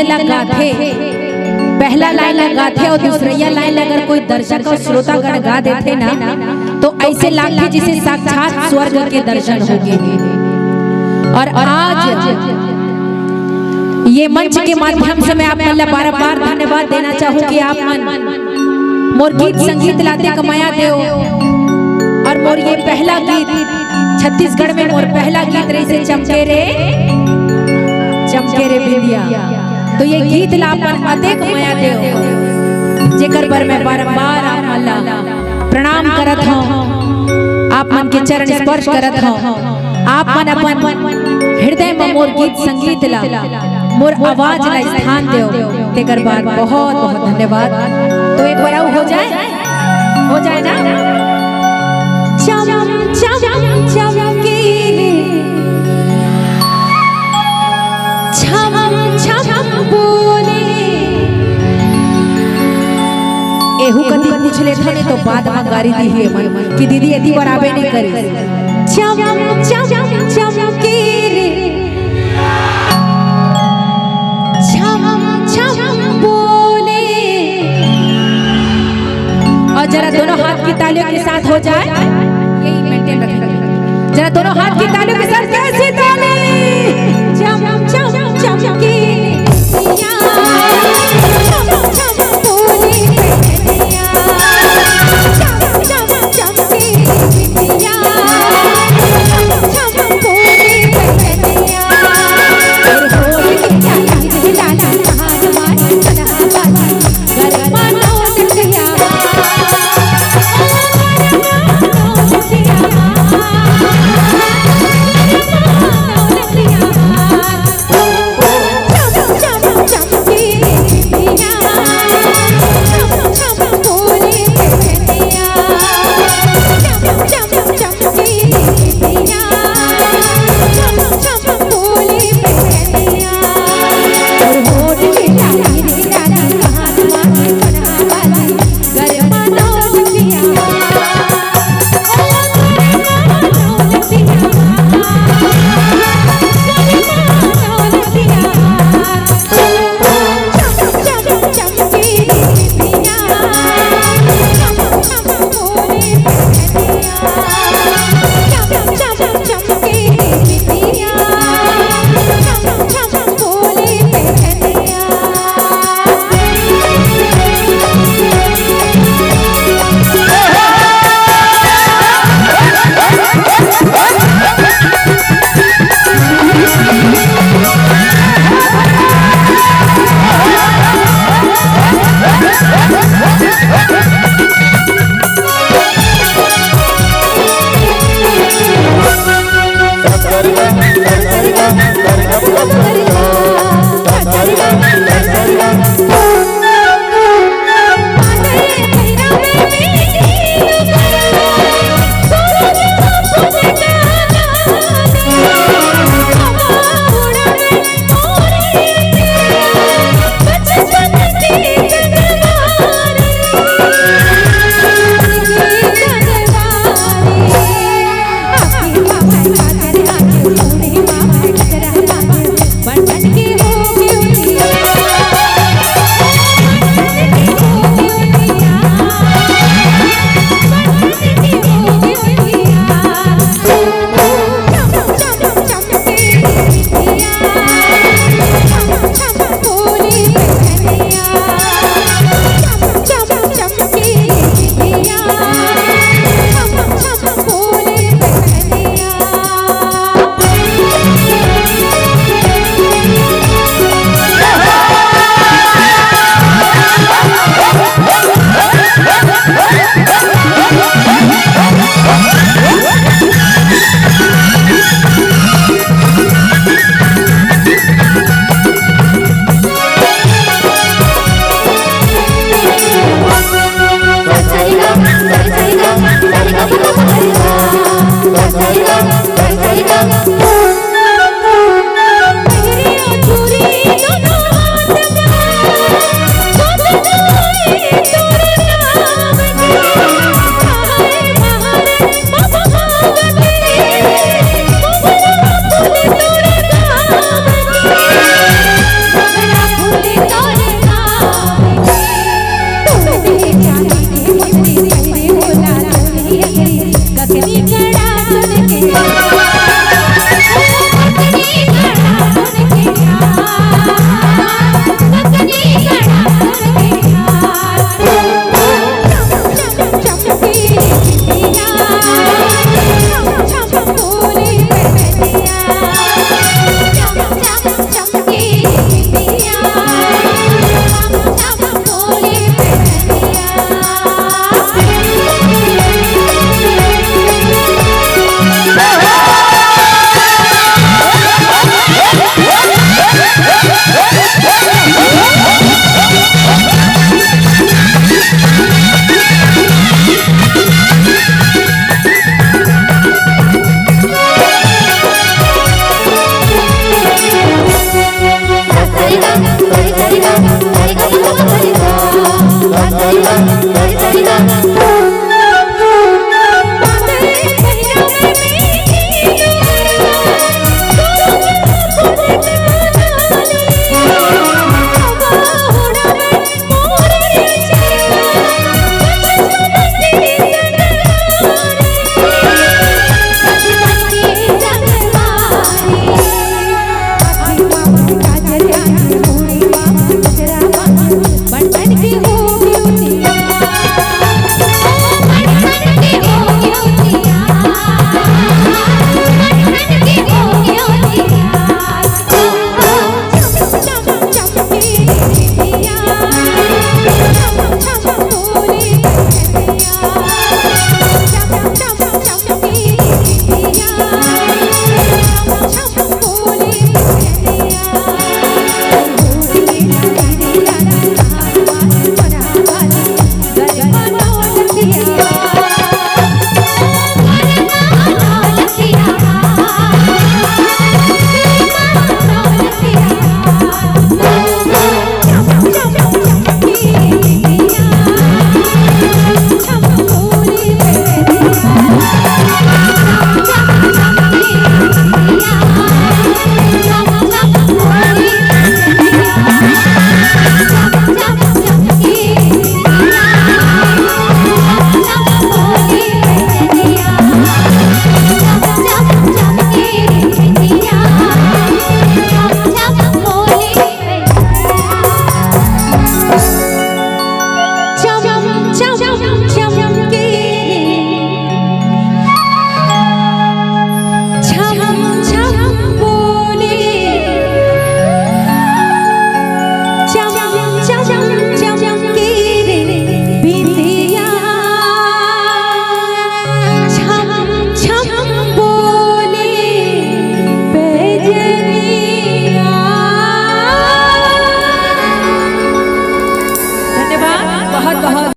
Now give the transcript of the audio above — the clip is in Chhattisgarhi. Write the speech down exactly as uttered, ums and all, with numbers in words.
ला गाथे, पहला लाइन ला गाथे अउ दूसरइया लाइन ला अगर कोई दर्शक अउ श्रोतागण गा देथे ना, तो ऐसे लागथे जैसे साक्षात स्वर्ग के दर्शन हो गए। और आज ये मंच के माध्यम से मैं आप मन ला बार-बार धन्यवाद देना चाहूँ कि आप मन मोर गीत संगीत ला अतेक मया देव। और मोर ये पहला गीत, छत्तीसगढ़ में मोर पहला गीत रहिसे चमके रे, चमके रे बिंदिया। तो ये गीत ला अपन अतेक मया देव, जेकर बर मैं बारंबार आप मन ला प्रणाम करत हूँ, आप मन के चरण स्पर्श करत हूँ। आप मन अपन हृदय में मोर गीत संगीत ला, मोर आवाज ला स्थान देव, तेकर बर बहुत बहुत धन्यवाद। तो एक बार अउ हो जाए, हो जाए ना। चम चम चमके रे, छम छम बोले। एहू कति पूछ लेथन, नहीं तो बाद में गारी दिही एमन कि दीदी एती बर आबे नहीं करिस। चम चम चमके रे, छम छम बोले। और जरा दोनों हाथ की तालियों के साथ हो जाए, यही मेंटेन रखेंगे। जरा दोनों हाथ की तालियों के साथ, कैसी ताली? चम चम चमके